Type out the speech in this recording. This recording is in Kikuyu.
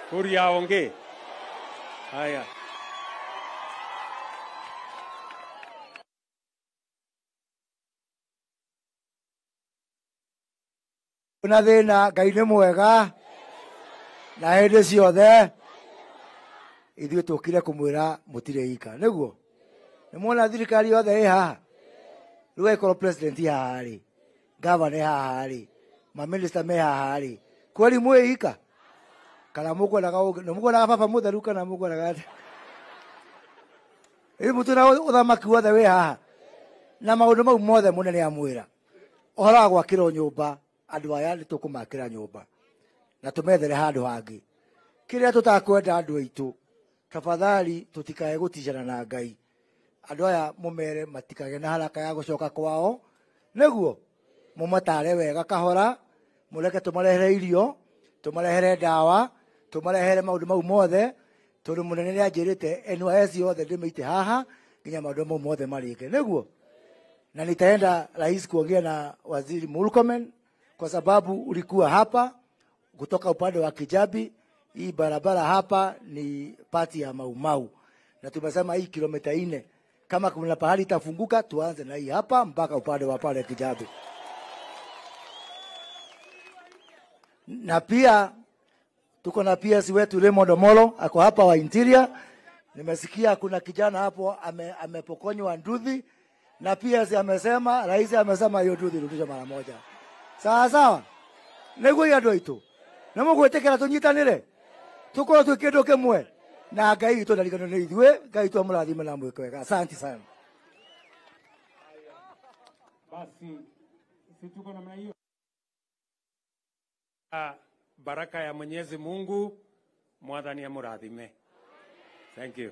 Kuria onge. Haya. Na thina Ngai nĩ mwega na hĩndĩ ciothe ithuĩ tũkire kũmwĩra mũtirĩ ika nĩguo nĩ muona thirikari yothe ĩ haha rĩu angĩkorwo president haha rĩ, governor haha rĩ, maminista me haha rĩ, kweli mwĩ ika kana mũkwendaga nĩ mũkwendaga baba mũtheru kana mũkwendaga atĩa? Ĩ mũtwĩra ũthamaki wothe wĩ haha na maũndũ mau mothe mũnene amwĩra ũhoro wa gwakĩrwo nyũmba andũ aya nĩ tũkũmakĩra nyũmba na tũmethere handũ hangĩ. Kĩrĩa tũtakwenda andũ aitũ, tafadhali tũtikae gũticana na Ngai. Andũ aya mũmere matikagĩe na haraka ya gũcoka kwao, nĩguo mũmatare wega kahora, mũreke tũmarehere irio, tũmarehere ndawa, tũmarehere maũndũ mau mothe, tondũ mũnene nĩ anjĩrĩte NYS yothe ndĩmĩite haha nginya maũndũ mau mothe marĩke, nĩguo. Na nitaenda rais kuongea na Waziri Murkomen kwa sababu ulikuwa hapa kutoka upande wa Kijabi. Hii barabara hapa ni pati ya Mau Mau, na tumesema hii kilomita 4 kama kuna pahali itafunguka tuanze na hii hapa mpaka upande wa pale Kijabi. Na pia tuko na PS wetu Raymond Omolo ako hapa wa Interior. Nimesikia kuna kijana hapo amepokonywa nduthi, na PS amesema, rais amesema hiyo nduthi rudisha mara moja. Sawa sawa. Nĩguo andũ aitũ. Nĩ mũgwĩtĩkĩra tũnyitanĩre? Tũkorwo twĩ kĩndũ kĩmwe. Na Ngai witũ ndariganĩrwo nĩ ithuĩ, Ngai witũ amũrathime na amwĩke wega. Asante sana. Basi si tuko namna hiyo. Baraka ya Mwenyezi Mungu mwathani amũrathime. Thank you.